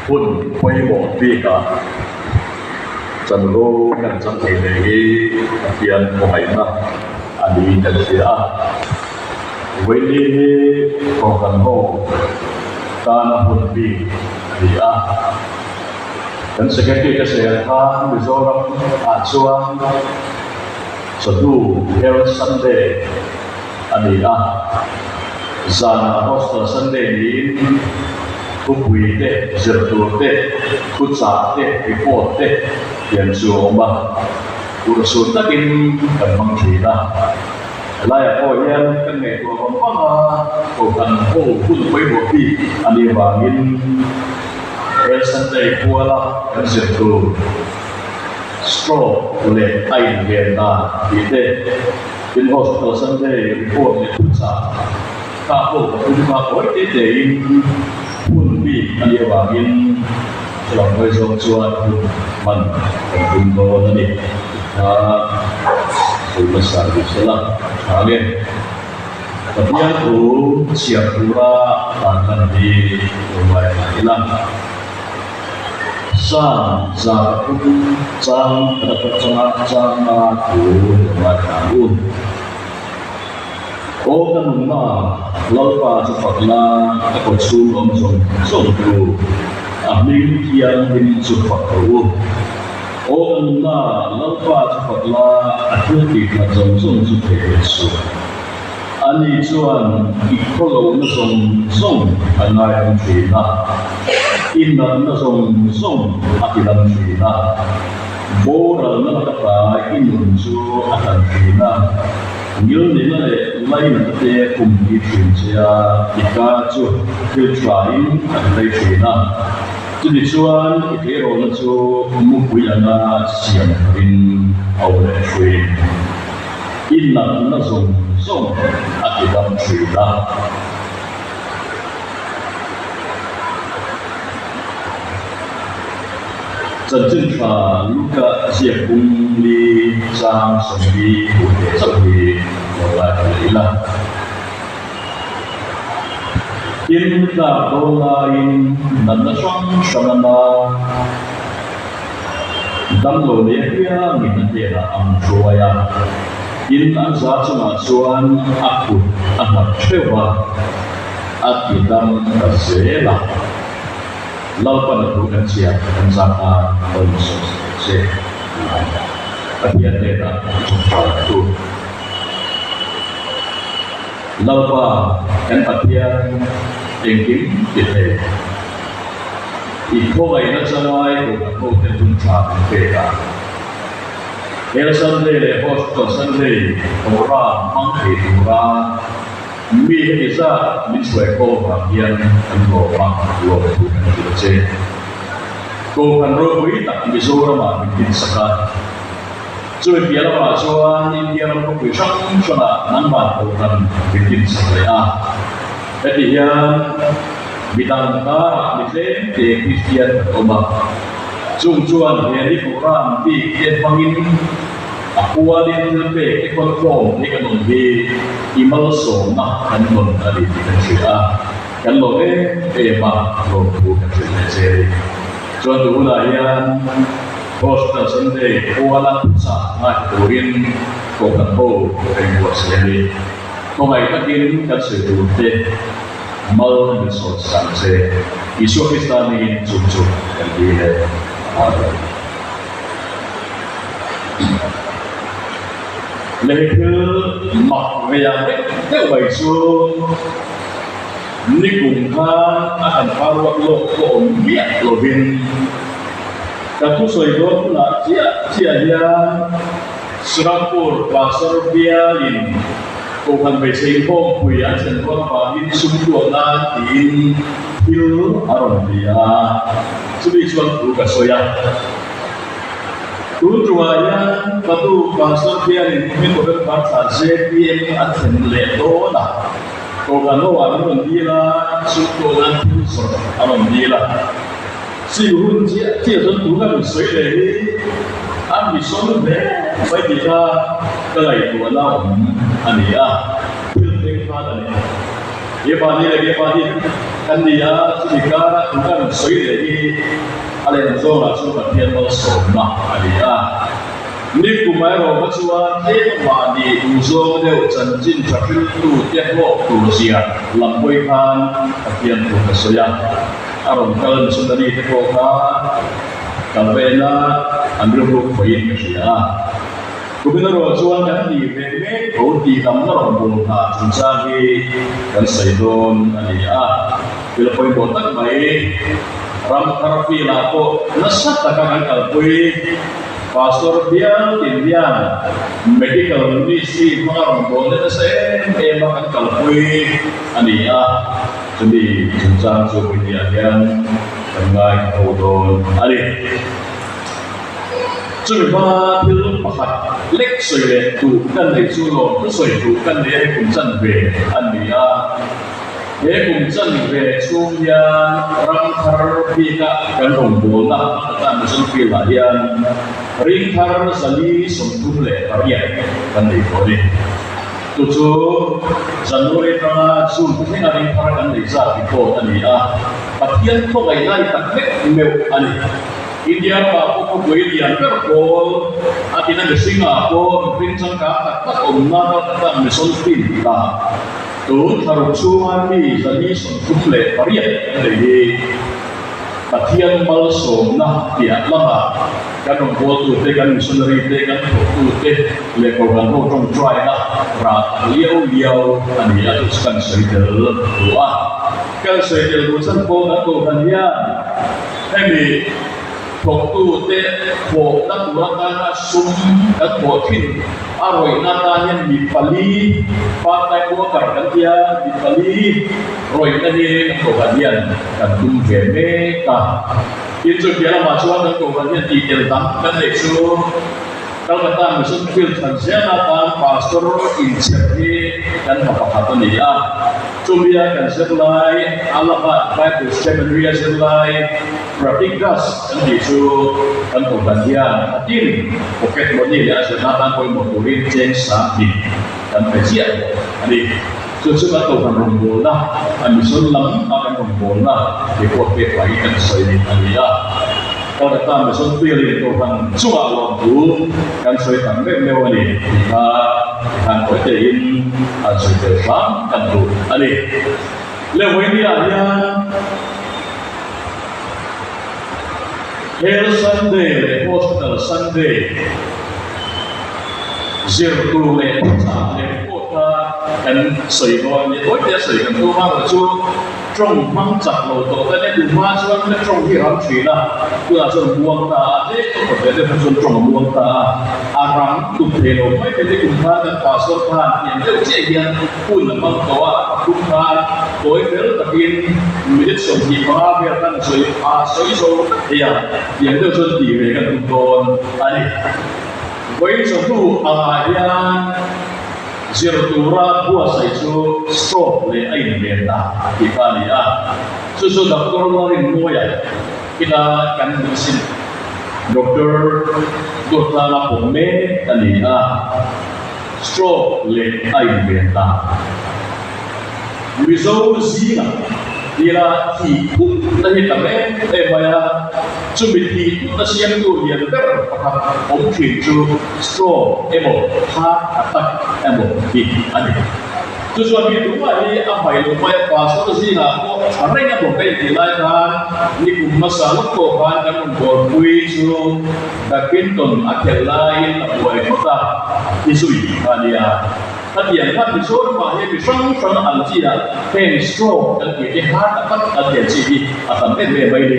Hun pawimawh bikah chanvo kan chang thei leh hi Pathian khawngaihna a niin kan hria a. Vawiini hi Kohhran ho tana hun bik a ni a. Kan Secretary te sawi ang khan Mizoram ah chuan Chawhnu Health Sunday a ni a. Zanah Hostel Sunday niin thupui te, zirtur te, thuchah te, report te hian chu a awm a, urhsun takin kan hmang thin a. Helaiah pawh hian kan ngaihtuah vang vang a, Kohhran ho hun pawimawh bik a nih avangin he Sunday kuala kan zirtur stroke leh a inven dan tih te, Tin Hospital Sunday report leh thuchah kha pawh ka tum kha kawi te tein hun bik a nih avangin chuang hawi zawng chuan hun hman kan tum dawn a ni. Kha sawi hmasa duh sela a tha nge. Pathian thu chhiar tura tan hman hi lo ngaithla ila. Psalm 103 chang khat atanga chang nga thu lo ngaithla ang u. Aw ka nunna, Lalpa chu fak la, ka kaw chhung awm zawng zawng tu, a hming thianghlim chu fak rawh u. Aw ka nunna, Lalpa chu fak la, a thil tih that zawng zawng chu thei ve suh. Ani chuan i khawlohna zawng zawng a ngaidam thin a, i natna zawng zawng a tilam thin a, boralna laka tlai i nun chu a hlan thin a, ngilnihna leh lainatna te kum ti thin che a, i ka chu thil thain a ti hlei thin a, chumi chuan i tleirawlna chu mupui anga siam tharin a awm leh thin. I natna zawng zawng a ti dam thin a. Chanchin tha Luka ziak bung li chang 40 thu leh chauh hi lo ngaithla leh ila. Tin, tlak dawn laiin natna hrang hrang a na. Damlo leh apiangin a hnenah an hruai a, tin an za chungah chuan a kut a nghat theuh a, a ti dam ta zel a. Lalpan a thu kan chhiat kan zat a, lo insawi sak ta che a ni. Pathian hnenah i thawk tha tu. Lalpa kan Pathian engkim ti thei. I khawngaihna changai kohhran hote hun tha kan pek a. Hel Sunday leh Hospital Sunday Torah hmang thei tura mi heti zat min hruai khaw vang hian kan lawm a, lawm thu kan hrilh a che. Kohhran ropui tak Mizoramah min dinsak a. Chumi piah lamah chuan India ram khawpui hrang hrangah nangmah kohhran min dinsak leh a. Heti hian midang karah mi tlem te Kristian kan awm a, chung chuan he ni Quran bik te hmangin a pualin thil pek te khawlkhawm hi kan awm hi i malsawmna kan dawn a ni tih kan hria a, kan lawm em em a, lawmthu kan hrilh leh che a ni. Chuan tu hunah hian Hospital Sunday puala thuchah ngaithla turin Kohhran ho ka inbuatsaih a ni. Khawngaih takin kan sawi tur te mal min sawi sang che. Isua Krista hmingin chung chu kan dil e. Amen. Lei thil mak rei ang deuh deuh mai chu nikum khan a kan pharuat lawk pawh awm miah lovin ka thusawi dawn hunah chiah chiah hian Srangpur Pastor bialin Kohhran hmeichhe inkhawmpui an thlen dawn avangin sum tuak nan tiin thil a rawn ti a, chumi chuan thu ka sawi a. Tun tumah hian Patu Pastor bialin kumin November thla zpm an thlen leh dawn a, Kohhran ho ah min rawn dil a, sum tuak nan thil zawrh a rawn dil a. Chi hun chiah chiah chuan tuna min sawi leh hi a mi sawn hle mai tih kha ka ngaihtuahna awm a ni a, thil thleng khan a ni. Ke mahni leh ke mahni kan ni a, chumi kara thu kan rawn sawi leh hi a lehlam zawngah chuan Pathian malsawmna a ni a. Nikum erawh kha chuan tlem mahni duhzawng deuh chanchin tha hriltute hlawk tur zia lam hawi khan Pathian thu ka sawi a, a rawn kal missionary te pawh kha kal vena an rilru khawihin ka hria a. Kumin erawh chuan kan tih ve mek tho tih lamna rawn bul hna chungchang hi kan sawi dawn a ni a. Thil pawimawh tak mai, ram thar field-ah pawh nasa taka kan kalpui. Pastor bial tin hian Medical Ministry hmanga rawn bawl leh nasa em em a kan kalpui a ni a, chumi chungchang chu Puitia hian kan ngaithla ho dawn a ni. Chumi hma thil pakhat lek sawi leh duh kan neih chu lawm thusawi duh kan nei a, hei kum chanve a ni a. He kum chanve chhung hian ram thar bika kan rawngbawlna hmata Mission Field-ah hian ring thar 438 kan nei tawh a ni. Chu chu January atanga June thlenga ring thar kan nei zat report a ni a, Pathian khawngaihna i tak mek meuh a ni. India ramah pawh khawpui lian ber pawl a tina mihringah pawh mihring changkang tak tak awmna Calcutta Mission Field ah Tun thlaruk chhunga mi 438 kan nei hi Pathian malsawmna piah lamah kan rawngbawltute, kan missionary te, kan thawktute leh kohhran ho tawngtaina rah tak liau liau a ni a, chu chu kan sawi tel duh a. Kan sawi tel duh chhan pawh kan kohhran hian hemi Thawktute thawhna tur atana sum kan thawh thin a rawihna atan hian mi pali, part time worker kan tia, mi pali rawihna hi kan kohhran hian kan tum ve mek a. Tin, chu piah lamah chuan kan kohhran hian tihtel dang kan neih chu Calcutta Mission Field chhan zelna atan Pastor inchherh hi kan hna pakhat a ni a. Chumia kan zirlai Allahabad Bible Seminary a zirlai Pratik Das kan tih chu kan kohhran hian a tin pocket money leh a zirna atan pawimawh turin cheng 2000 kan pe chiah bawk a ni. Chu chu kan kohhran rawngbawlna, a mission lam a kan rawngbawlna report pek lai hi kan sawi a ni a. Calcutta Mission Field in kohhran chungah lawmthu kan sawi tam meuh meuh a ni tih kha tikhan tawi tein an sawi tel hram kan duh a ni. Lehwainia hian Hell Sunday leh Hospital Sunday zir tur leh thuchah leh pawh kha kan sawi dawn a ni. Tawi tia sawi kan tum a, chu tawng hmang chak lo tawh kan e duh hma chuan ka tawng hi ram thin a, tunah chuan muang ta a, tlem ka kawt ve deuh kha chuan tawng a muang ta a, a rang tum thei lo mai thei te kum khan kan pastor khan hniam deuh chiah hian Hun a hmang tawh a, a tum khan tawi fel takin minute 25 vel khan a sawi a sawi zo vek thei a, tiang deuh chuan tih ve kan tum dawn a ni. Vawiin chawhnu angah hian zir tura buatsaih chu stroke leh a inven ta tih kha a ni a, chu chu Doctor Lalrinmawia ila kan medicine doctor Dawtlanga pawm mek a ni a. Stroke leh a inven ta. Mizo zingah ila thih phut na hi tam em em mai a, chumi thih phut na siamtu lian ber pakhat awm thin chu stroke emaw heart attack emaw hi a ni. Chu chuan mi tumah hi a hmai lo mai a, pastor zingah pawh tha reng a bawk a intih lai khan nikum hmasa lawk pawh khan kan rawn bawlpui chu Badminton a khelh laiin a buai phawt a, i zui a nia. Khatiang khan Mizoramah hian mi hrang hrang ang chi ah heng stroke kan tih te heart attack an tih ang chi hi a tam em em mai ni.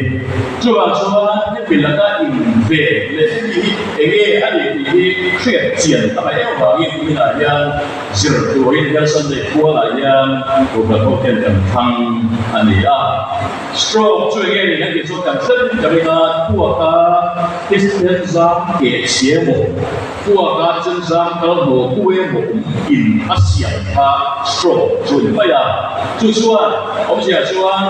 Chuvang chuan hemi laka in ve leh hemi hi enge a nih tih hi hriat chian a ngaih em avangin kuminah hian zir turin hian Sunday khualah hian Kohhran ho hian kan thlang a ni a. Stroke chu enge nih an tih chuan kan hre ka ring a, Puaka thisen zam keh chhia emaw, Puaka thisen zam kal hnawh tu emaw awm in a siam kha stroke chu a ni mai a. Chu chuan awmzia chuan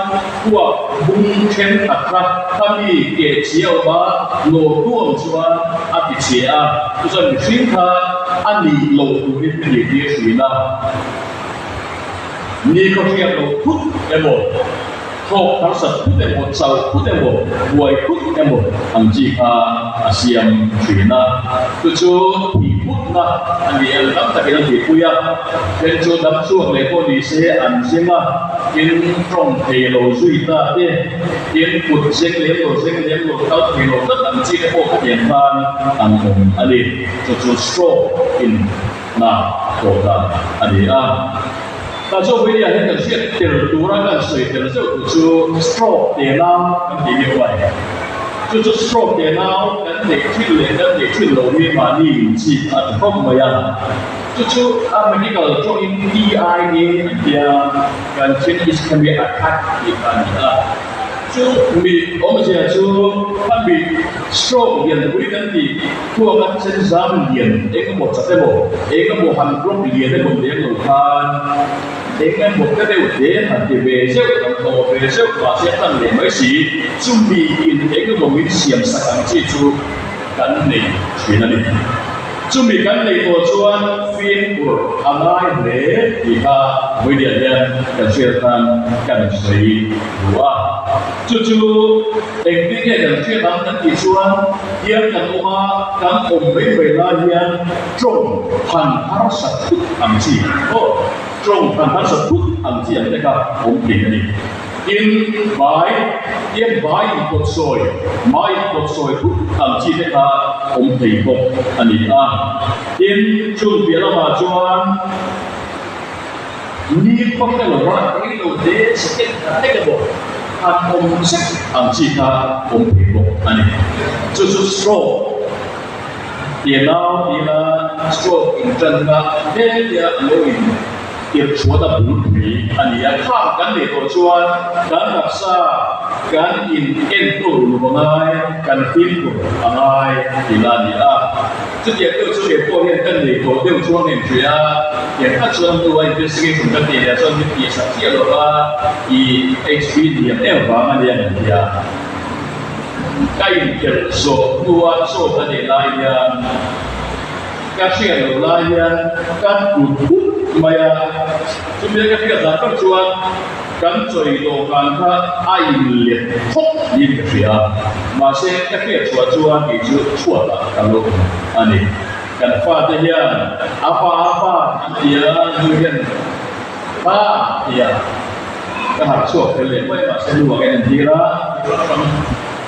puak bung thenkhat kha khami keh chhia awm a, hnawh tu awm chuan a ti chhia a, chu chuan mihring kha a nih loh turin a nih tir thin a. Ni khaw hriat loh thut emaw. Thawk harsat phut emaw, chauh phut emaw, buai phut emaw ang chi kha a siam thin a. Chu chu thih phutna a ni a, tam takin an tihpui a. Then chu dam chhuak leh pawh ni se an zeng a, tin tawng thei lo zui ta te, tin kut zeng lem lo zeng lem lo kal thei lo tlat ang chi te pawh khatiang khan an awm a ni. Chu chu stroke in na tawh dan a ni a. Tah chu William hian kan hriat tel tura kan sawi tel zeuh tur chu stroke te nau kan tih miau mai. Chu chu stroke te nau kan neih thin leh kan neih thin loh hi mahni in chik a ti khawp mai a. Chu chu a medical tawngin TIA an tia, kan thin ischemic attack tih kha a ni a. Chu mi awmzia chu a mi stroke lianpui kan tih thuak a chen zam lian eng emaw chat emaw, eng emaw han block lian emaw lem lo khan eng emaw te deuh te han ti ve zeuh, han thaw ve zeuh mahse a tan leh mai si. Chu mi in eng emaw min siam sak ang chi chu kan nei thin a ni. Chumi kan neih tawh chuan fimkhur a ngai hle tih kha vawidiah hian kan hriat khan kan sawi duh a. Chu chu engtin nge kan hriat ang kan tih chuan hian kan awm a, kan awm mai mai lai hian tawng han harsa thut ang chi aw, tawng han harsa thut ang chi ang te kha awm thei a ni. Tin, bai, tiang bai inkawt sawi, mai inkawt sawi thut ang chi te kha awm thei bawk a ni a. Tin, chung piah lamah chuan ni khaw hre lova rei lo te second khat hlek emaw han awm zek ang chi kha awm thei bawk a ni. Chu chu stroke tia nau tina stroke inṭanna hetia a lo in. Tirhchhuat a bul pui a ni a, khang kan neih tawh chuan kan taksa kan in enkawl uluk a ngai, kan fimkhur a ngai tih la a ni a. Chutiang deuh chu kei pawh hian ka nei tawh deuh chuan ka inhria a, tiang khat chuan hnu a investigation ka tih leh chuan min tihsak chiah lo va, i HB hniam em vang a nia kan ti a. Ka inkhelh zawh hnua chaw ka neih lai hian, Ka hriat loh lai hian ka tlu thut mai a, chumia ka hriat dan tak chuan kan chawi dawhkan kha a inlet khawp niin ka hria a, mahse ka hriat chhuah chuan kei chu chhuatah ka lo awm a ni. Kan fate hian a pa a pa an ti a, nu hian pa a ti a, ka harh chhuak fel leh mai mahse nu ah ka entir a,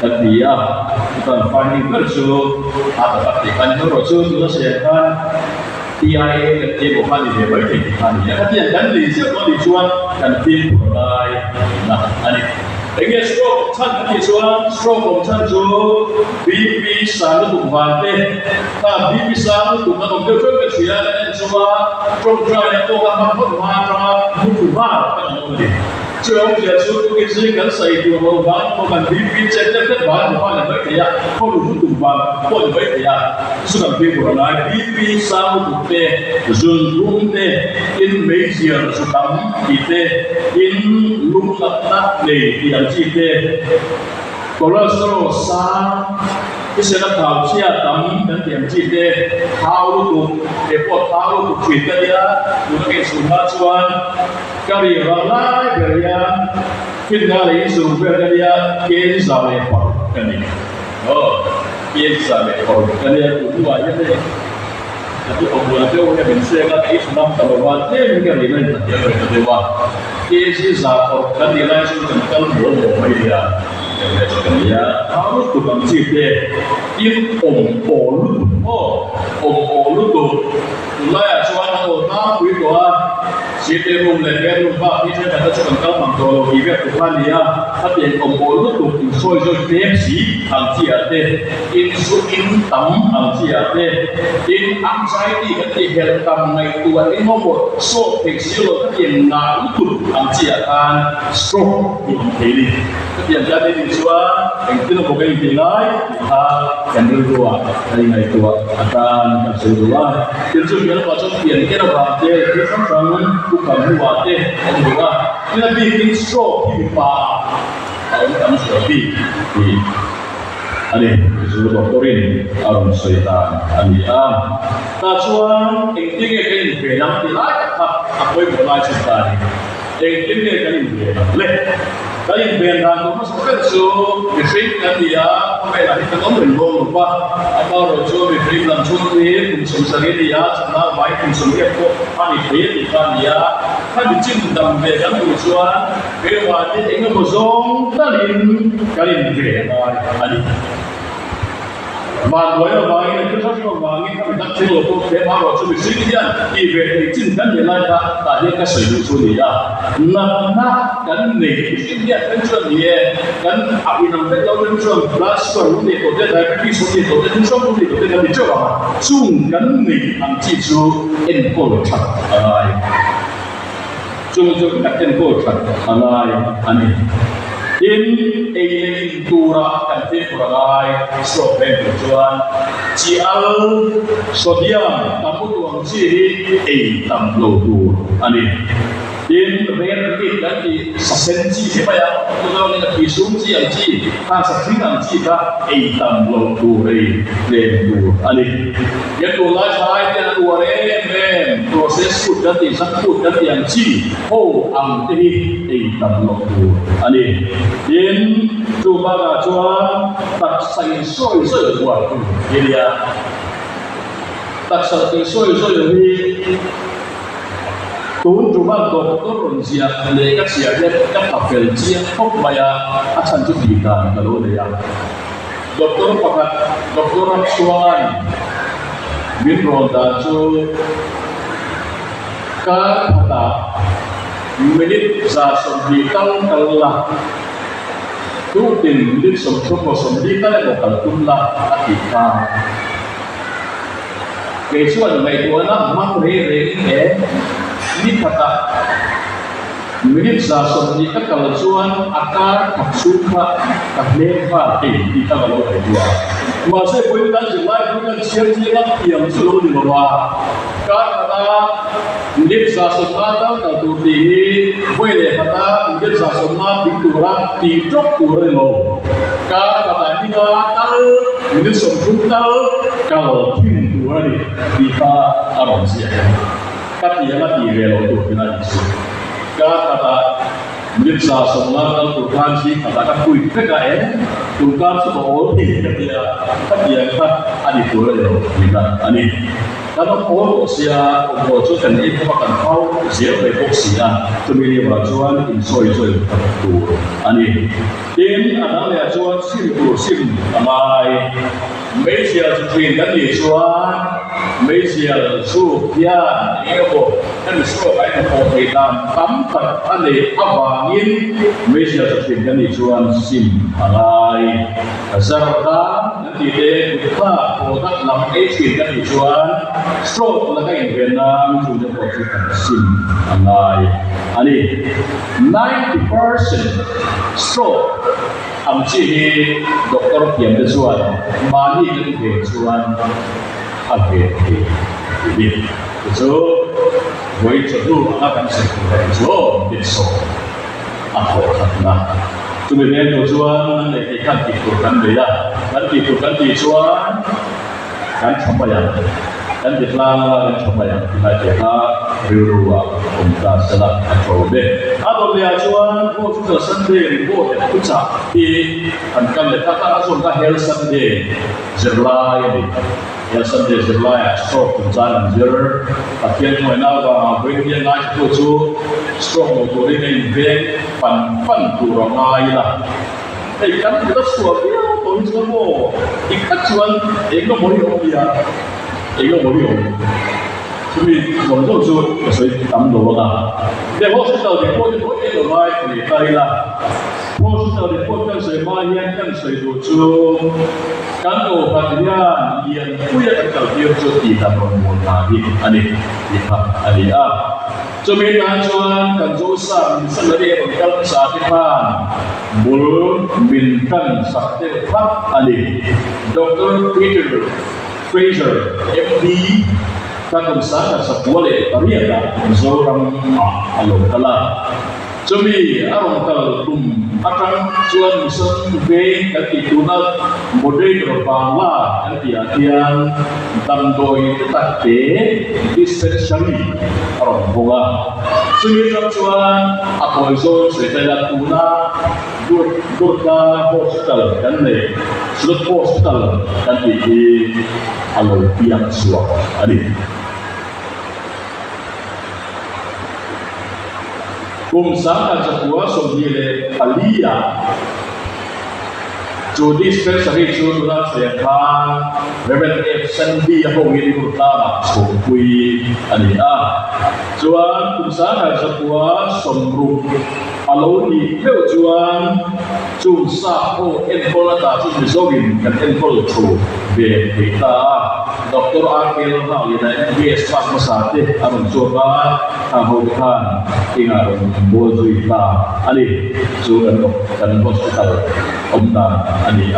Ka ti a, chutan finding ber chu a ta tak tih kha ni erawh chu tuna siam khan TIA kan tih emaw kha ni ve mai thei tih kha a ni a, khatiang kan lei zeuh dawn nih chuan kan fimkhur lai na a ni. Enge stroke awm chhan kan tih chuan stroke awm chhan chu BP sang lutuk vang te, kha BP sang lutuk an awm deuh ṭeuh ka hria kan en chunga ṭawngṭai na pawh kha hman phawt hma aṭanga muthlu nghal kan awm a ni. Chu awmzia chu tukin zing kan sawi tur lo vang pawh kan BP chet deuh deuh vang emaw pawh a ni mai thei a, khaw lu lutuk vang pawh a ni mai thei a, chu kan fimkhur a ngai. BP sang lutuk te, zun rum te, in meizial zu tam tih te, in lung natna nei tih ang chi te, cholesterol sang, hrisel a thau chhia tam kan tih ang chi te, thau lutuk, he pawh thau lutuk thin ka nia, tuna ka inchhung hma chuan, Ka ri ral lai ber hian finna leh inzung vel ka nia keng za leh paruk ka ni. Aw, keng za leh paruk ka nia tun hnuah hian hei ka tu awmbual deuh hian min hrek a, ka i tha ngam ta lo va, tlem ka ri na in ka hnial ve ta deuh a. Kg za paruk kan nih lai chu kan kal mawl mawl mai nia, deuh leh chu ka nia. Thau lutuk ang chi te, in awm awl lutuk maw, awm awl lutuk. Tunlaiah chuan an aw tlangpui tawh a, sitting room leh bedroom bak hi thenkhat te chu kan kal mang tawh lo tih vel tur kha a ni a, khatiang awm awl lutuk insawi zawi tlem si ang chi ah te, inzu in tam ang chi ah te, tin anxiety kan tih helh tam ngaihtuah engemaw sawt theih si lo khatiang ngah lutuk ang chi ah khan stroke tih awm thei a ni. Khatiang hian hei chuan engtin emaw ka intih lai tih kha kan rilruah ka ingaihtuah atan kan sawi duh a. Thil chu hriat avang chuan pian ken avang te, thil hrang hrang ukam hnuah te a awm duh a. Tin a bikin stroke hi mipa a awm tam zual bik tih a ni. Zu doctor-in a rawn sawi dan a ni a. Tah chuan engtin nge kan inven ang tih lai tak kha a pawimawh lai chu ta a ni. Engtin nge kan inven ang le? Kan inven dan tur hmasa ber chu mihring kan ni a, khawvelah hi kan awm reng dawn lo va. Amaherawhchu mihring lam chhung hi kum 70 a ni a, chakna vai kum 80 pawh a ni thei a tih kha a ni a. Khami chin dam ve kan duh chuan keimahni eng emaw zawng talin kan inven a ngai a ni. Vanduai avangin leh thil hrang hrang avangin ka mi dang thil lo pawh tlem a rawh chu mihring hian tih ve thei chin kan nih lai kha tah hian ka sawi duh chu a ni a. Natna kan nei mihring hian then chuan ni e, kan a inang vek lo then chuan blood sugar lung nei tawh te, diabetes lung nei tawh te, thil hrang lung nei tawh te kan ni teuh ang a, chung kan nei ang chi chu enkawl that a ngai. Chung chu kan enkawl that a ngai a ni. Tin, ei leh in tura kan fimkhur a ngai stroke veng tur chuan chi al, sodium, tam lutuk ang chi hi ei tam lo tur a ni. Tin, red meat kan tih sa sen chi hi mai a, chuvangin a thi sum chi ang chi, khang sa hring ang chi kha ei tam lo tur ei tlem tur a ni. He tunlai thalai te an uar em em, processed food kan tih, junk food kan tih ang chi ho ang te hi ei tam loh tur a ni. Tin, chu bakah chuan taksa insawi zawi buai tur hi a nia. Taksa insawi zawi hi tun tuma doctor rawn ziah leh ka chhiar hian ka tha fel chiang khawp mai a, a chhan chu tih dan ka lo nei a. Doctor pakhat, Doctor Ramchhuanga'n min rawn dan chu kar khatah minute 120 tal kal la, tukin minute 30 emaw 40 tal emaw kal tum la a tih kha. Kei chuan ngaihtuahna hmang rei rengin e, ni khatah Minute 120 ka kal chuan a kar khat chhung kha ka hmel nghal thei tih kha ka lo ngaihtuah a. Mahse vawiin kan zirlai pui kan chhiar chiang a, thiam chu lo ni lo a. Kar khata minute 150 tal kal tur tih hi vawi leh khata minute 150 tling tura tih tawp tur a ni lo. Kar khatah ninga tal minute 30 tal kal thin tur a ni tih kha a rawn ziak a ni. Ka ti ang a ti ve lo tur khin a ni chu. Kar khatah minute 150 kal tur khan zing khatah ka quit vek a e, tun kar chu ka awl thei ka ti a, ka ti ang kha a ni tur a ni lo tih a a ni. Kan awm awl tawh sia, awm awl chu kan ei bawk a, kan phau zel mai bawk si a, chumi lioah chuan insawi zawi tak tur a ni. Tin, a dang lehah chuan sim tur sim a ngai. Meizial chu thin kan nih chuan meizial chhuk hian eng emaw hemi chhuak a inhawh theih dan tam tak a neih avangin meizial chu thin kan nih chuan sim a ngai. Zardan kan tih te kut thlak product lam ei thin kan nih chuan stroke laka inven nan chungte pawh chu kan sim a ngai a ni. 90% stroke. Ang chi hi doctor thiam te chuan mahni kan ve chuan a ve thei a ti ni. Chu chu vawi chawhnu anga kan sawi tur a ni chu aw min sawm a thawh thatna. Chumi veng tur chuan nan leh kei khan tih tur kan nei a, kan tih tur kan tih chuan kan tha mai ang, kan ti tlang anga kan tha mai ang tih lai te kha rilru ah awm ta sela a tho ve. A dawleh ah chuan Hospital Sunday report leh thuchah hi an kal leh tak a, a zawn kha Health Sunday zirlai a ni. Health Sunday zirlai ah stroke chungchang an zir. Pathian hnuaina avanga vawiin hian ngaithla chu stroke lo turin a inveng pan pan tur a ngai ila. Hei kan kut a chhuah viau tawh hi chuan maw dik tak chuan eng emaw hi awm nia, eng emaw hi awm. Chumi zawng zawng chu ka sawi tam lo ang a. He hospital report hi vawi eng lo ngai thei ta ila, hospital report kan sawi hma hian kan sawi duh chu kan kohhran hian lianpuia kan kaltir chu tih dan rawn mawl hna hi a ni tih kha a ni a. Chumi tan chuan kan Zosa missionary a rawn kal hmasa te khan bul min tan sak deuh thlap a ni. Doctor Peter Fraser, MD, kha kum 1998 ah Mizoram ah a lo kal a. Chumi a rawn kal kum. atang chuan Mission Veng kan tih tuna Moderator Bangla kan tih ah hian damdawi te tak te dispensary a rawn hawng a. Chumi atang chuan a kawi zawn sawi ta ila tuna Durga Hospital kan nei Slot Hospital kan tih hi a lo piang chhuak a ni. Kum 1924 ah chu dispensary chu tuna chheng khan Rev. F. Sandy a hoin Durtlangah chhawmpui a ni a. Chuan kum 1960 a lo nih meuh chuan chung sap ho enkawl ata chu Mizoin kan enkawl thu ve thei ta a. Doctor RK Lalnghakliana MBBS pass hmasa te a rawn chhuak a, khang ho te khan engah rawn bawl zui ta a ni. Chu kan kan hospital awm dan a ni a.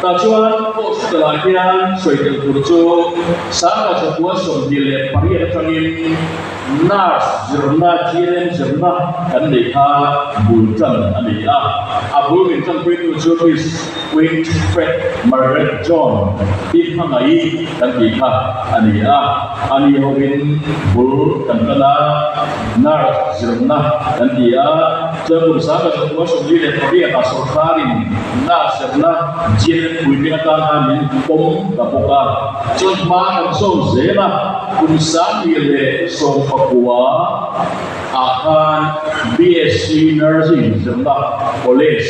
Tah chuan hospital ah hian sawi tel tur chu 1928 atangin Nurse zirna, GNM zirna kan neih kha bul tan a ni a. A bul min tanpuitu chu Miss Winfred Margaret John hi hmangaih kan tih kha a ni a, a ni hovin bul kan tan a, nurse zirna kan ti a, chuan kum 1948 ah sawrkarin nurse zirna GNM puitling atan khan min pawm ta bawk a, chuan hma kan sawn zel a, kum 2019 ah khan BSc Nursing zirna College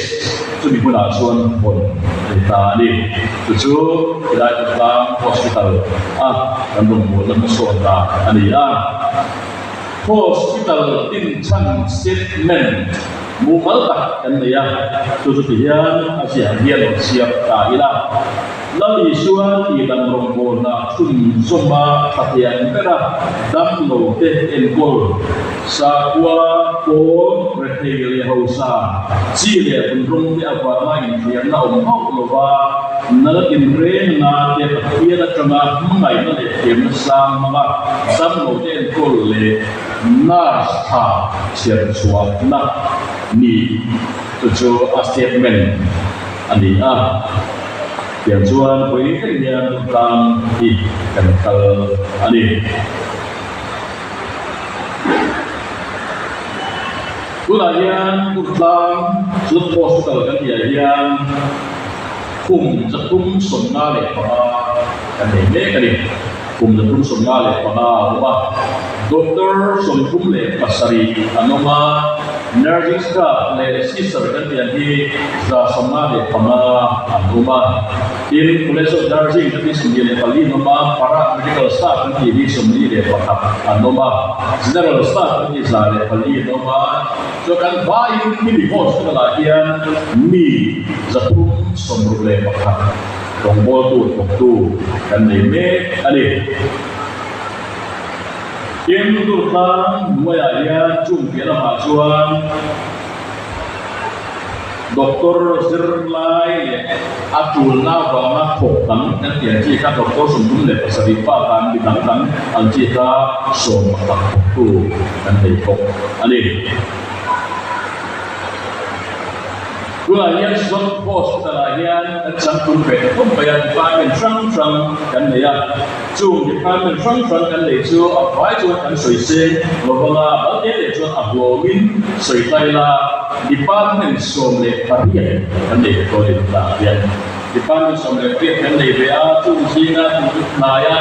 chumi hmunah chuan hawn a ni ta a ni. Chu chu helai Khawtlang Hospital a kan rawn buaina hmasawn ta a ni a. Hospital dinchhan statement mumal tak kan nei a, chu chu tihian a ziah hian rawn siam ta ila. Lal Isua tihdam rawngbawlna chhunzawma tha thiam bera damlo te enkawl, sakhua, pawl, rethei leh hausa, chi leh vunrawng te avanga inthiamna awm hauh lova nala tinrengna te Pathian atanga hmangaihna leh thiamna sang hmanga damlo te enkawl leh nurse tha chhiarchhuahna ni chu chu a statement a ni a. Tiang chuan vawi reng hian tlang hi kan kal a ni. Tunah hian Urtlang Youth Hospital kan tihah hian kum 375 kan nei mek a ni. Kum 355 a awm a, Doctor 37 an awm a, Nursing staff leh sister kan tih ang hi 155 an awm a. Tin, College of Nursing kan tih 24 an awm a, Para Medical staff kan tih hi 41 an awm a, General staff kan tih 104 an awm a. Chuan kan vaiin mini hospital ah hian mi 361 rawngbawltu thawktu kan nei mek a ni. Tin, Durtlang hnuaiah hian chung piah lamah chuan Doctor zirlai leh a tulna avanga thawk dang kan tih ang chi kha Doctor 37 pa khan mi dang dang ang chi kha 11 thawktu kan nei bawk a ni. Tunah hian Slot Hospital-ah hian kan changtlung ve ta khawp mai a, department hrang hrang kan nei a. Chung department hrang hrang kan neih chu a vai chuan kan sawi seng lo vang a, bal te leh chuan a hlawmin sawi ta ila, department 18 kan nei ve tawh a ni tunah hian. Department 18 kan nei ve a, chung zinga hnaia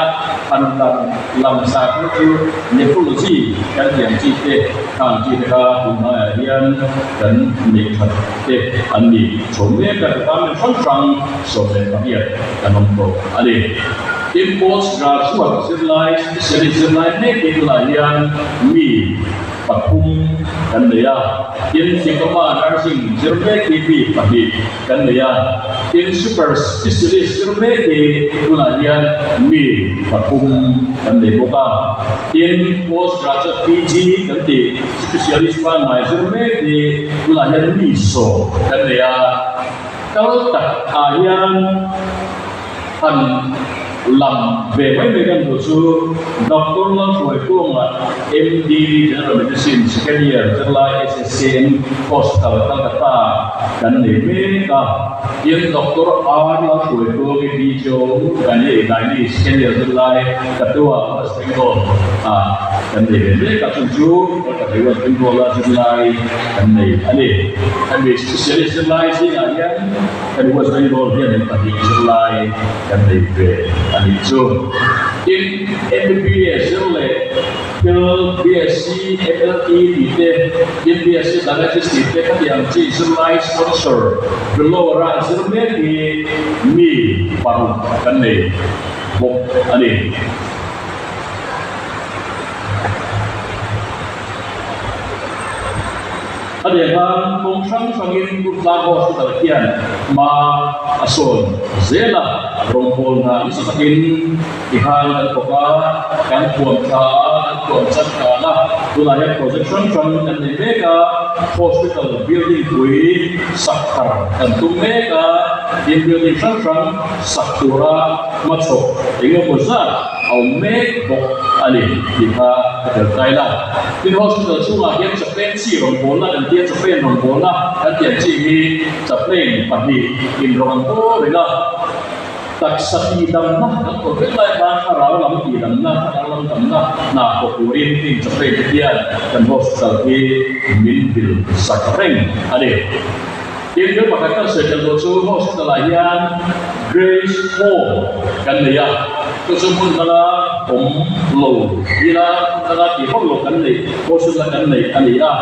han lang langsar kher chu nephrology kan tih ang chi te, khang chi te kha tun hnaiah hian kan neih that te an ni chho mek a, department hrang hrang 18 kan awm tawh a ni. Tin, post graduate zirlai, specialist zirlai mek hi tunah hian mi pathum kan nei a, tin diploma nursing zir mek hi mi pahnih kan nei a, tin super specialist zir mek hi tunah hian mi pathum kan nei bawk a, tin post graduate PG kan tih specialist pangngai zir mek hi tunah hian mi sawm kan nei a, kal tak ah hian han. Lam ve mai mai kan duh chu Doctor Lalhruaikuanga MD General Medicine Second Year zirlai SSKM Hospital Calcutta kan nei mek a, tin Doctor R Lalhruaikuangi BJO Gynae Gynae Second Year zirlai Katua West Bengal ah kan nei ve mek a, chung chu Calcutta West Bengal a zirlai kan nei a ni. Hemi specialist zirlai zingah hian Kan West Bengal hian in pahnih zirlai kan nei ve a nih chu. Tin, MBBS zir leh thil BSc, MLT tih te, tin BSc Dialysis tih te khatiang chi zirlai sponsor below-a zir mek hi mi paruk kan nei bawk a ni. A leh khan kawng hrang hrangin Durtlang Hospital hian hma a sawn zel a, rawngbawlna nasa takin ti khan kan thawk a, kan thuam tha a, kan thuam chat dan a, tunah hian project hrang hrang kan nei mek a, hospital building pui sak thar kan tum mek a, tin building hrang hrang sak tura hmachhawp eng emaw zat a awm mek bawk a ni tih kha ka tel tai la. Tin hospital chhungah hian chaplain chi rawngbawlna kan tia chaplain rawngbawlna kan tiang chi hi chaplain pahnih inrawng an bawl reng a, taksa tihdamna kan thawh vek lai khan thlarau lam tihdamna, thlarau lam damna hna thawh turin heng chaplain te hian kan hospital hi min vil sak reng a ni. Tin thil pakhat kan sawi tel tawh chu hospital ah hian Grace Home kan nei a, chu chu hmun danga awm lo ila hmun danga tih hawk lo kan neih hospital a kan neih a ni a,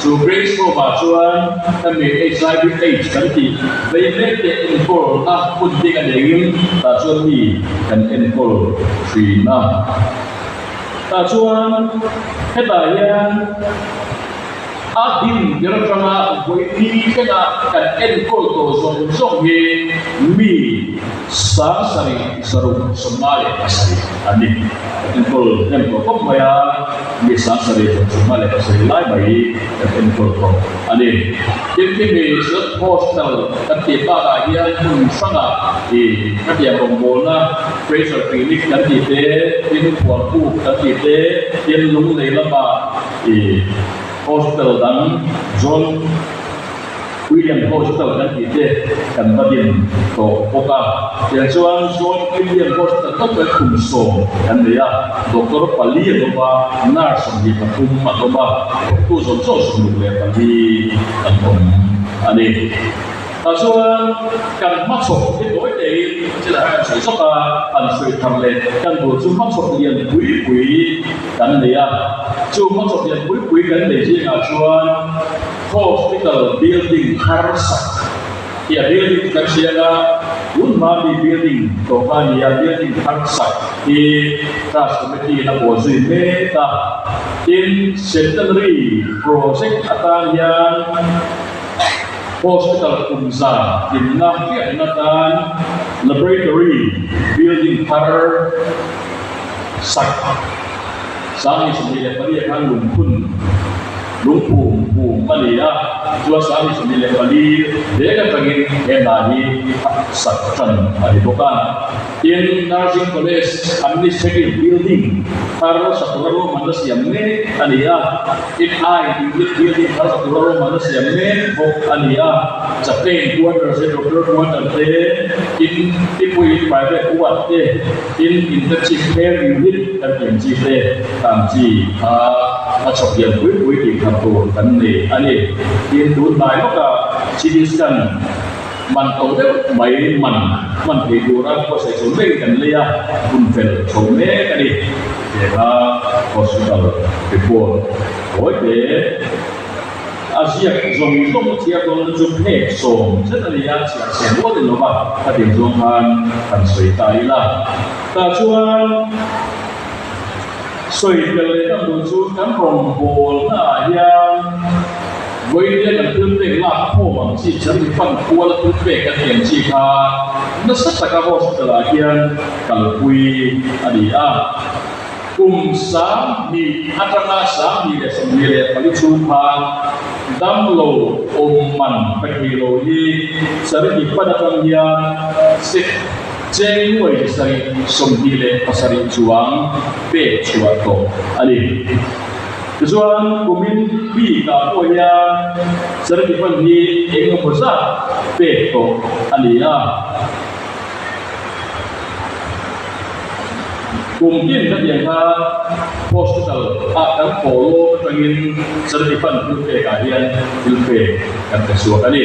chu Grace Home ah chuan hemi HIV AIDS kan tih vei mek te enkawlna hmun bik a neiin tah chuan mi kan enkawl thin a. Tah chuan hetah hian. A din ber atanga vawi ni thlengah kan enkawl tawh zawng zawng hi mi 76 7 an ni. Kan enkawl hnem tawh khawp mai a, mi 76 77 lai mai hi kan enkawl tawh a ni. Tin, khimi South Hostel kan tih bakah hian hmun hrangah ih khatiang rawngbawlna Pressure Clinic kan tih te, tin Khualpuk kan tih te, tin Lunglei lamah I hostel dang John William Hostel kan tih te kan va din tawh bawk a. Tiang chuan John William Hostel tawp kan khum sawm kan nei a, doctor pali an awm a, nurse 23 an awm a, thawktu zawng zawng 64 an awm a ni. Tah chuan kan hmachhawp hi tawi teiin chilah hian kan sawi zawk a, han sawi thar leh kan duh chu hmachhawp lian pui pui kan nei a. Chu hmachhawp lian pui pui kan nei zingah chuan hospital building thar sak hi a building chu kan hria a, tun hma mi building tawh kha a ni a, building thar sak hi trust committee in a bual zui mek a. Tin, centenary project atan hian Hospital kum za dinna hriatna tan Laboratory building thar sak 24 ah khan lungphun lungphum phum a ni a, chuan 24 vek atangin he hna hi sak tan a ni bawk a. Tin, Nursing College Administrative Building thar Satura ruahmanna siam mek a ni a. Tin, I Unit Building thar Satura ruahmanna siam mek bawk a ni a. Chaplain Quarters te, Doctor Quarter te, tin, Tipuiin Private Ward te, tin, Intensive Care Unit kan tih ang chi te tan chi kha a chhawp lian pui pui tih thar tur kan nei a ni. Tin, tun hnai lawkah CT scan Man to deuh mai man hman thei tura buatsaih chho mek kan lei a, hun fel chho mek a ni. He kha hospital report tawi te a ziak zawng zawng chhiar dawn chu phek sawm zet a ni a, chhiar chhiar rual in lova khatiang zawng khan kan sawi ta ila. Tah chuan sawi tel leh tak duh chu kan rawngbawlna ah hian Vawiin kan thil pek lak khawm ang chi chan mi fan kual a thil pek kan tih ang chi kha nasa taka hospital ah hian kalpui a ni a. Kum 2000 atanga 2024 chhung khan damlo awm man pe thei lo hi charity fund atang hian. Cheng nuai 27 chuang pek chhuah tawh a ni. Tichuan, kumin bikah pawh hian charity fund hi eng emaw zat pek tawh a ni a. Kum tin ka tiang kha hospital ah kan haw lawm atangin charity fund thil pek ah hian thil pek kan pe chhuak a ni.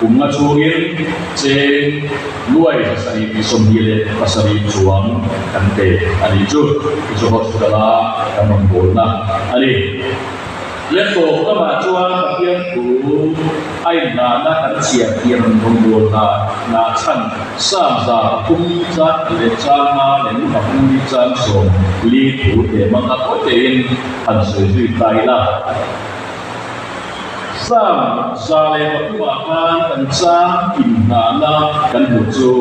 Kum nga chhungin cheng nuai 727 chuang kan pe a nih chu. Chu chu hospital a kan rawn bawlna a ni. Le tawp lamah chuan Pathian thu a inhnahna kan chhiar tih rawn rawngbâwl hna hna chhan Psalm 3 chang leh chang nga leh lu pathum ni chang 40 thu te hmang a tawi tein han sawi zui ta ila. Psalm 103 ah khan kan chang inhnahna kan hmuh chu.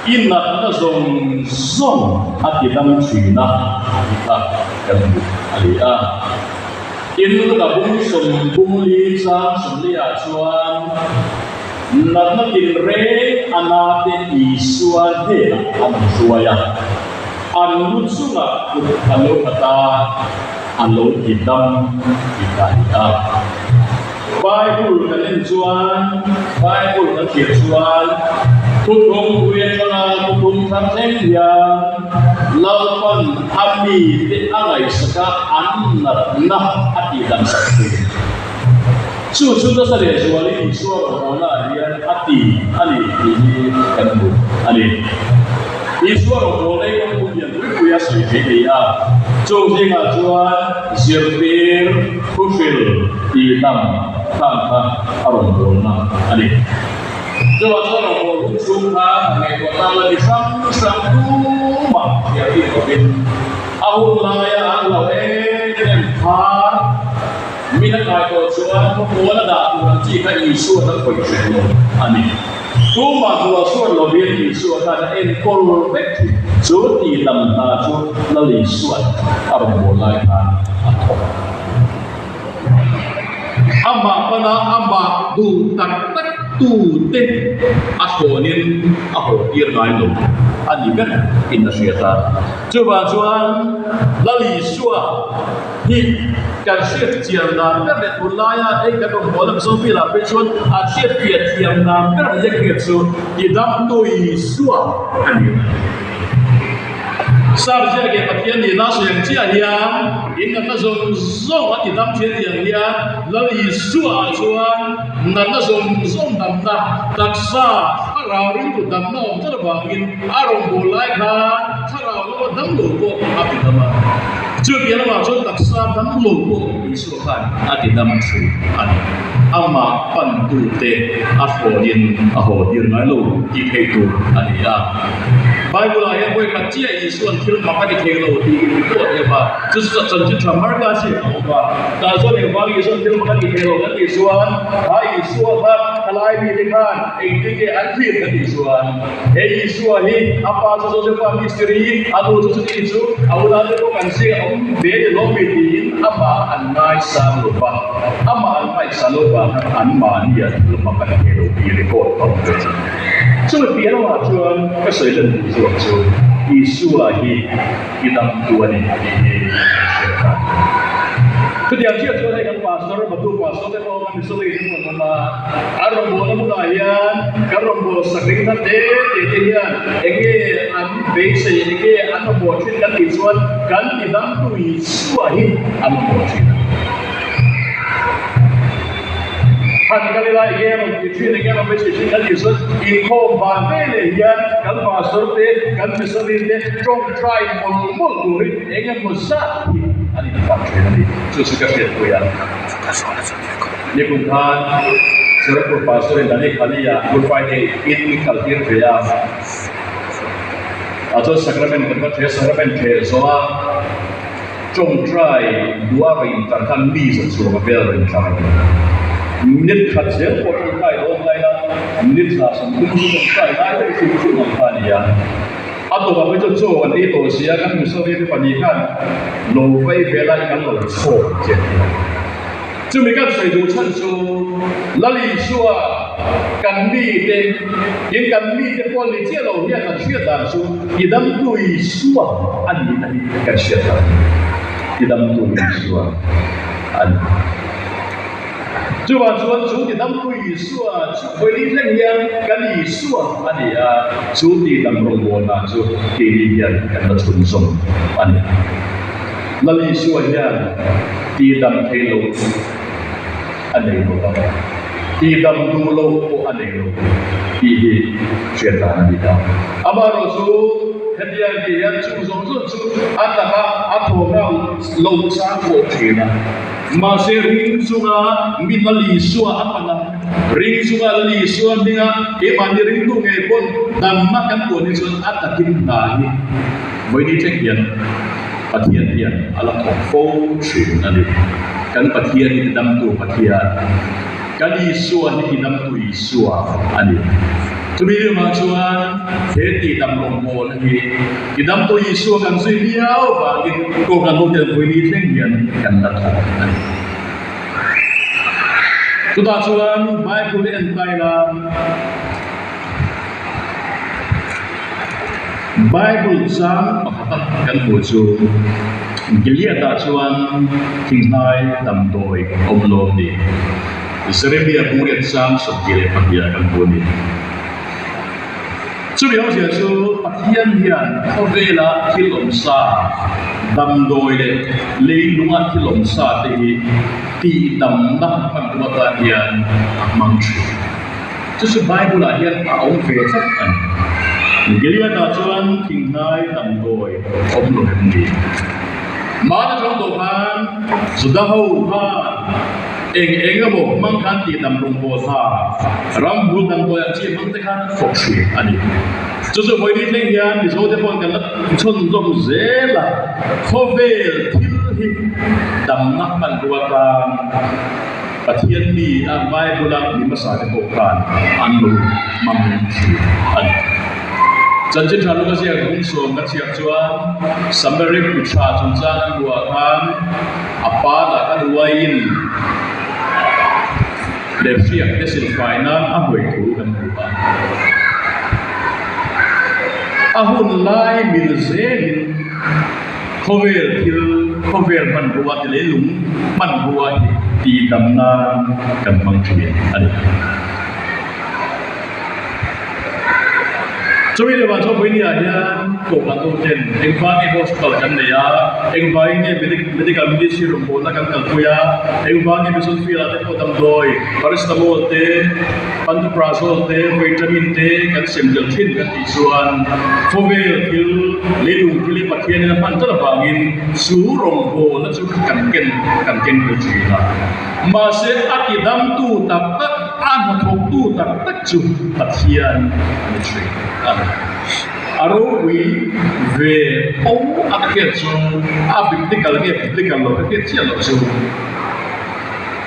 I natna zawng zawng a ti dam thin a tih kha kan hmu a ni a. Tin, ka bung 34 chang 40 ah chuan natna tinreng a nate Isua hnenah an hruai a, an lu chungah kut a lo khat a, a lo ti dam tih kha a ni a. Bible kan en chuan, Bible kan hriat chuan Thuthlung pui atanga thuthlung thar thleng hian Lalpan a mite a ngaihsak a, an natna a tihdam sak thin. Chu chu nasa leh zualin Isua rawngbawlnaah hian a ti a ni tih hi kan hmu a ni. Isua rawngbawlna hi kawngpui lian pui pui a sawi thei thei a, chung zingah chuan zirtir, Thuhril tih dam khang kha a rawn bawlna a ni. Chuvang chuan rawngbâwl hun chhung kha han ngaihtuah tan la mi hrang hrang tumah hriat bik lovin a hun laia an lo em em phar min a kai tawh chuan khawmual a dah tur ang chi kha Isua kan khawih hreh lo a ni. Tumah hmuah suat lovin Isua khan a enkawl vek thin. Chu tih dam hna chu Lal Isua'n a rawn bawl lai khan a thawk. Amah pana amah duh tak tak tute a thlawnin a haw tir ngai lo a ni ber in a hriat a. Chuvang chuan Lal Isua hi kan hriat chian dan ber leh tunlaia hei kan rawn haw lam zawng velah phei chuan a hriat pian thiam dan ber leh hriat chu tidamtu Isua a ni. Sar ziak leh Pathian nihna sawi ang chiah hian in natna zawng zawng a tidam thian tih ang hian Lal Isua ah chuan natna zawng zawng damna taksa thlarau rilru damna awm tlat avangin a rawngbâwl lai khan thlarau lama dam lo pawh a tidam a. Chutiang lamah chuan taksa dam lo pawh Isua khan a tidam thin a ni. Amah pantute a hrawnin a haw tir ngai lo tih theih tur a ni a. Bible-ah hian vawi khat chiah Isua'n thil mak a ti thei lo tih in report deuh a, chu chu chanchin tha Marka ziak a awm a. Tah chuan engvang Isua'n thil mak a ti thei lo kan tih chuan, kha Isua kha thalai mite khan engtin nge an thlir kan tih chuan, he Isua hi a pa chu Josepha mistiri, a nu chu chuti chu a unau te pawh kan zing a awm ve ni lawm mi tiin amah an ngaisang lo va, amah an ngaihsan lo vang khan anmahni ah thil mak a ti thei lo tih report a awm ve. Chumi piah lamah chuan ka sawi lan duh zawk chu Isua hi i damtu a ni tih hi kan hriat ta. Chutiang chiah chuan hei kan pastor, Batu pastor te pawh kan missionary te pawh an awm a, an rawngbawlna hmunah hian kan rawngbâwl sak ring thar te te te hian eng nge an beisei, eng nge an mamawh thin kan tih chuan kan ti damtu Isua hi an mamawh thin a ni. Han kal ila enge a rawn tih thin, enge a rawn beisei thin kan tih chuan inkhawm van ve leh hian kan pastor te, kan missionary te tawngtai mawlh mawlh turin eng emaw zat hi an infak thin a ni. Chu chu ka hriatpui a. Nikum khan Sirapur pastor in Dani Khali-ah Good Friday in min kaltir ve a. Ah chuan sacrament kan va theh, sacrament theh zawh a. Tawngtai duha rawn intar khan mi za chhuak a vel rawn intlar a ni. Minute khat zel pawh tawngtai dawn lai la, minute 130 chu tawngtai lai daih hrim hrim ang kha a ni a. A tawpah phei chuan chaw kan ei tawh si a, kan missionary te pahnih khan lo vei ve lai kan lo chhawk che a ni. Chumi kan sawi duh chhan chu Lal Isua. Kan mite, tin kan mite pawh ni chiah lo hian kan hriat dan chu tidamtu Isua a nihna hi kan hriat dan a ni. Tidamtu Isua a ni. Chuvang chuan chu tidamtu Isua chu vawiin thleng hian kan Isua a ni a, chu tidam rawngbawlna chu keini hian kan la chhunzawm a ni. Lal Isua hian tidam thei lo a nei lo va, tidam duh lo pawh a nei lo tih hi hriat dan a ni ta. Amaherawhchu hetiang tih hian chung zawng zawng chu a taka a thawhna lo chang pawh thin a. Mahse ring chunga mi Lal Isua a pan a, ring chunga Lal Isua hminga keimahni ringtu ngei pawn damna kan tuah ni chuan a takin hna hi vawiin thleng hian Pathian hian a la thawk fo thin a ni. Kan Pathian hi tidamtu Pathian, kan Isua hi tidamtu Isua a ni. Chumi rimah chuan he tihdam rawngbawlna hi tidamtu Isua kan zui viau vangin Kohhran hotel vawiin thleng hian kan la thawk a ni. Chutah chuan Bible hi en tai la. Bible chang pakhata kan hmuh chu Gilead-ah chuan thinghnai damdawi awm lo a ni. Jeremia bungriat chang 22 ah kan hmu a ni. Chumi awmzia chu Pathian hian khawvela thil awm sa, damdawi leh leilunga thil awm sa te hi tihdamna hmanrua atan hian a hmang thin. Chu chu Bible ah hian a awm ve tlat a ni. Gilead ah chuan thinghnai damdawi awm lo em ni? Mahni tawng tawh khan Juda ho khan eng eng emaw hmang khan tih dam rawngbâwl kha ramhmul damdawi ang chi hmang te khan thawk thin a ni. Chu chu vawiin thleng hian Mizo te pawhin kan la chhunzawm zel a, khawvel thil hi damna hmanrua tan Pathian mi a Bible a mi hmasa te pawh khan an lo hmang thin a ni. Chanchin tha Luka ziak bung sawm ka chhiar chuan Samari mi tha chungchang an ruah khan a pa lah khan uaiin leh hriak te silfai nan a hawi thu kan hmu a. A hun lai mil zelin Khawvel thil, khawvel hmanrua ti leilung hmanrua hi tihdam nan kan hmang thin a ni. Chumi lehah chuan Vawinia hian Kohhran hoten engvang nge hospital kan nei a, engvangin nge medical ministry rawngbawlna kan kalpui a, engvang nge mission field ah te pawh damdawi, paracetamol te, pantoprazole te, vitamin te kan sem tel thin kan tih chuan khawvel thil leilung thil hi Pathianin a hman tlat avangin chu rawngbawlna chu kan ken kan ken tel thin a. Mahse a tidamtu tak tak, a hnathawktu tak tak chu Pathian a ni thin a ni. A ropui ve tho a ka hriat chu a biblical nge biblical lo ka hriat chiah loh chu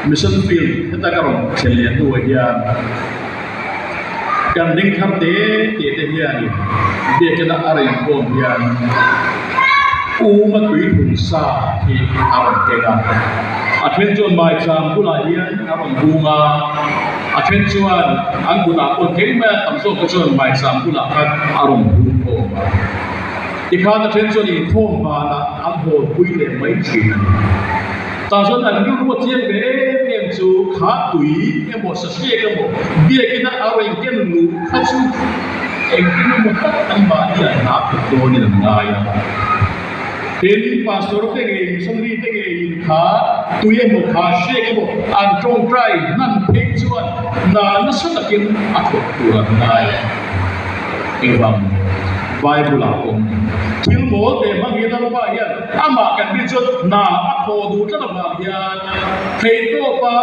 Mission field heta ka rawn thlen leh hnuah hian Kan ding thar te te te hianin biakina a rawn khawm hian Uma tui thun sa hi a rawn keng a, a then chuan maicham bulah hian a rawn hung a, a then chuan an kutah pawh keng mai a, tam zawk te chuan maicham bulah khan a rawn hung khawm a. Tikhan a then chuan inkhawm vanah an hawnpui leh mai thin a ni. Tah chuan an rilru a chiang ve em em chu kha tui emaw sahriak emaw biakina a rawn ken luh kha chu engtin emaw tak an mahni an hna thawk dawnin an ngai a. Tin, pastor te ngei, missionary te ngeiin kha tui emaw kha hriak emaw an tawngtai hnan phei chuan hna nasa takin a thawk tur an ngai a. Engvang Bible ah pawh thil mawl te hmang hi Lalpa hian Amah kan rin chuan hna a thaw duh tlat avang hian theihtawpa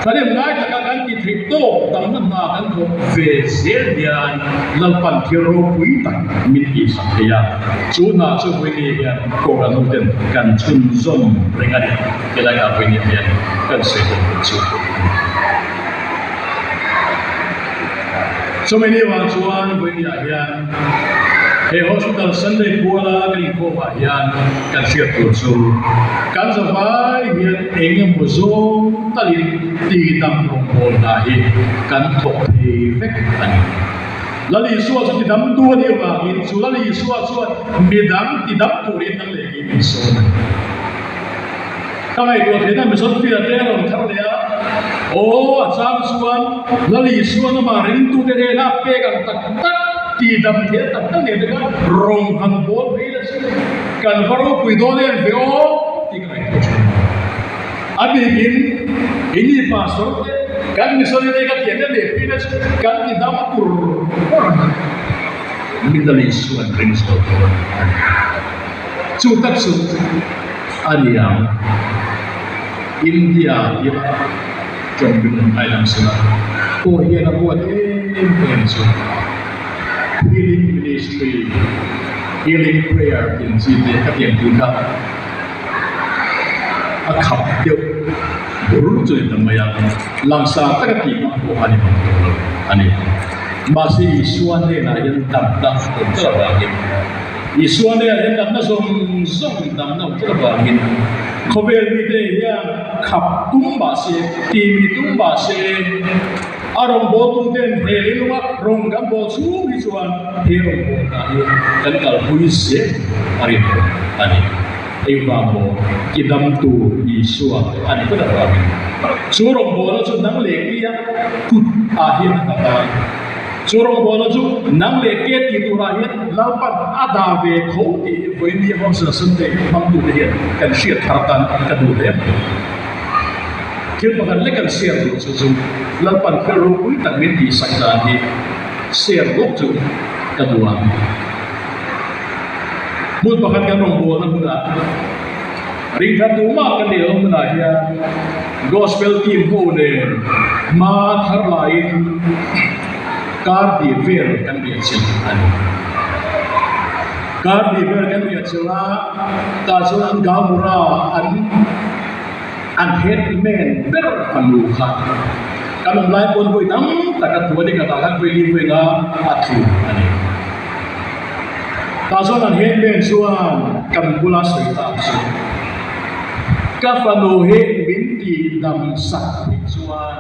thahnem ngai taka kan ti theih tawk damna hna kan thawk ve zel hian Lalpan thil ropui tak min tihsak thei a, chu hna chu Vawiini hian Kohhran hoten kan chhunzawm reng a ni. Helai ah Vawiini hian kan sawi dawn tur chu a ni. Chumi ni vang chuan Vawiini ah hian. He Hospital Sunday puala kan inkhawmah hian kan hriat tur chu kan zavai hian eng emaw zawng talin tihdam rawngbâwl hna hi kan thawk thei vek a ni. Lal Isua chu tidamtu a nih avangin chu Lal Isua chuan midang tidam turin nang leh kei min sawn a ni. Ka ngaihtuah theihna Mizoramah te a rawn thar leh a, aw a chang chuan Lal Isuan amah ringtute hnena a pek ang tak tak tihdam theih tak tak nen te khan rawn han bawl phei la chu kan va ropui dawn em ve aw tih ka ngaihtuah thin. A bikin ini pastor te kan missionary ka tiang te leh phei la chu kan tidam tur tur ang a ni. Lal Isuan ring zawk dawn a ni. Chu tak chu a ni ang. India ila tawng bil an ai lang sela pawh hian a huat em em chu Healing Ministry, Healing Prayer tih ang chi te ka tiang tih kha a khap deuh bur chu ni ta mai a, langsar taka tih ngam pawh a ni mang tawh lo a ni. Mahse Isua hnenah hian damna a awm tlat avangin. Isua hnenah hian damna zawng zawng damna awm tlat avangin khawvel mite hian khap tum mah se, timi tum mah se, a rawngbawltu ten he leilunga rawn kan bawl chhung hi chuan he rawngbawlna hi kan kalpui zel a rinawm a ni. Engvang maw? I damtu Isua a ni tlat avangin chu rawngbawlna chu nang leh keia kut ah hian a nghat a. Chu rawngbawlna chu nang leh ke tih turah hian Lalpan a dah ve tho tih hi vawiin Hawngsen Sunday hmangtute hian kan hriat thar tan ka duh hle mai. Thil pakhat lek kan share duh chu chu Lalpan thil ropui tak min tihsak dan hi share lawk chu ka duh ang. Hmun pakhat kan rawngbawlna hmunah ringthar tumah kan neih loh hmunah hian Gospel team ho nen hma thar laiin kar hnih vel kan riah chilh a ni. Kar hnih vel kan riah chilh a, tah chuan an Gamura an an headman ber fanu kha kan awm lai pawn vawi tam tak a thu a ni, ka tah khan vawi li vawi nga a thu a ni. Tah chuan an headman chuan kan bula sawi tak chu ka fanu hi min tih dam sak theih chuan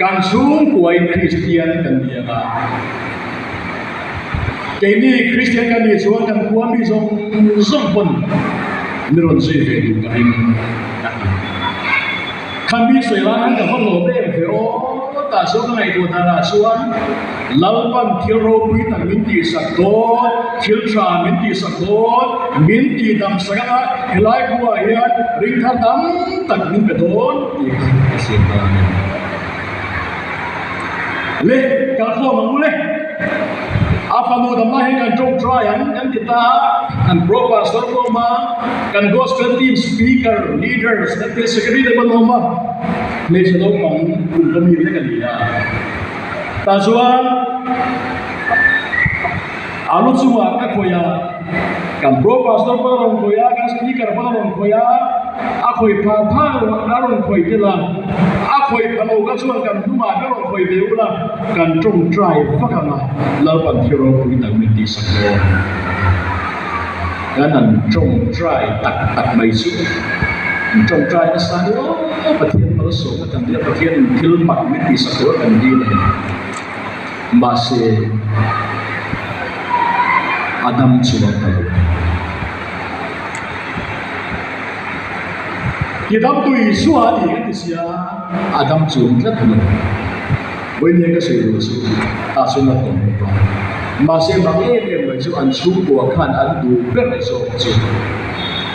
kan chhungkuain Kristian kan ni ang a, keini Kristian kan nih chuan kan khua mi zawng zawng pawn mi rawn zui ve duh ka ring a ti. Kha mi sawi lai khan ka va lawm em ve aw, tah chuan ka ngaihtuah danah chuan Lalpan thil ropui tak min tihsak dawn, thil tha min tihsak dawn, min tihdamsak anga helai khuaah hian ringthar tam tak min pe dawn tih kha ka hriat ta a ni. Le, kalkhawm ang u le. A fanu damna hi kan tawngtai ang kan ti ta a, kan pro pastor pawh awm a, kan gospel team speaker, leaders kan tih secretary te pawh an awm a, hmeichhe naupang kum ka mi vek a ni a. Tah chuan a lu chungah ka khawih a, kan pro pastor pawh a rawn khawih a, kan speaker pawh a rawn khawih a, a khawih phah phah a rawn khawih tel a, a khawih phah lo kha chuan kan hnungah ka rawn khawih ve ula kan tawngtai vak ang a, Lalpan thil ropui tak min tihsak dawn. Kan han tawngtai tak tak mai chu an tawngtai nasa ni aw, Pathian malsawmna kan dil a, Pathianin thil mak min tihsak tur a kan dil a ni. Mahse, a dam chuang ta lo. Ti damtu Isua a ni ka ti sia, a dam chuang tlat lo. Vawiin ka sawi duh chu tah chuan a tawng bawk a. Mahse mak em em mai chu an chhungkua khan an duh ber zawk chu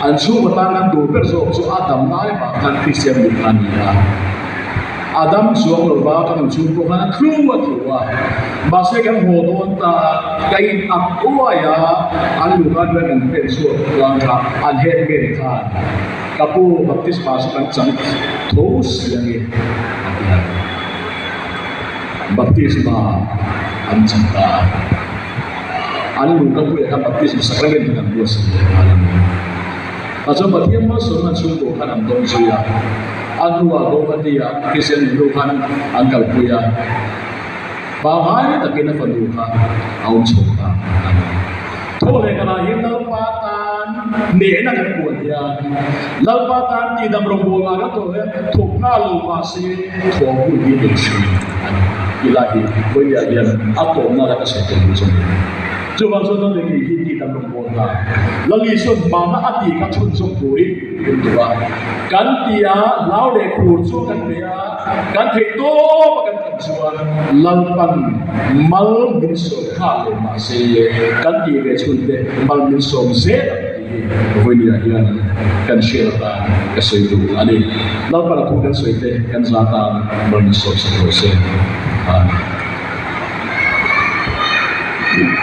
an chhungkaw tan an duh ber zawk chu a dam lai mah khan Kristian nih kha a ni a. A dam chuang lo va kan an chhungkua khan a thlu a thlu a. Mahse kan haw dawn ta ka in ak uai a, an luh khan chuan kan pen chhuak tlang kha an headman khan ka pu baptisma chu kan chang tho si a nge a ti a. Baptisma an chang ta a, an luh ka puiah khan baptism sacrament kha kan buatsaih leh nghal a ni. Tah chuan Pathian malsawmna an chhungkaw khan an dawng zui a, a hnuah Guwahati-ah Kristian nunnu khan an kalpui a. Pangngai takin a fanu kha a awm chho ta a ni. Thawhleh kanah hian Lalpa tan hnehna kan puan hian Lalpa tan tihdam rawngbawlnah kan thawh hian thawk nghal lo mahse thawm hun hi nei thin a ni. Ti lai hi vawiah hian a tawpna la ka sawi tel duh chu a ni. Chuvang chuan Lalmi hi tihdam rawngbawlnah Lalisua hmana a tih kha chhunzawm turin min duh a. Kan ti a, hlau leh khur chu kan nei a, kan theih tawp a kan kal chuan Lalpan mal min sawm nghal lo mahse kan tih ve chhun te mal min sawm zel ang tih hi vawinia hian kan hriat atan ka sawi duh a ni. Lalpan a thu kan sawi te kan za tan mal min sawm sak rawh se. Amen.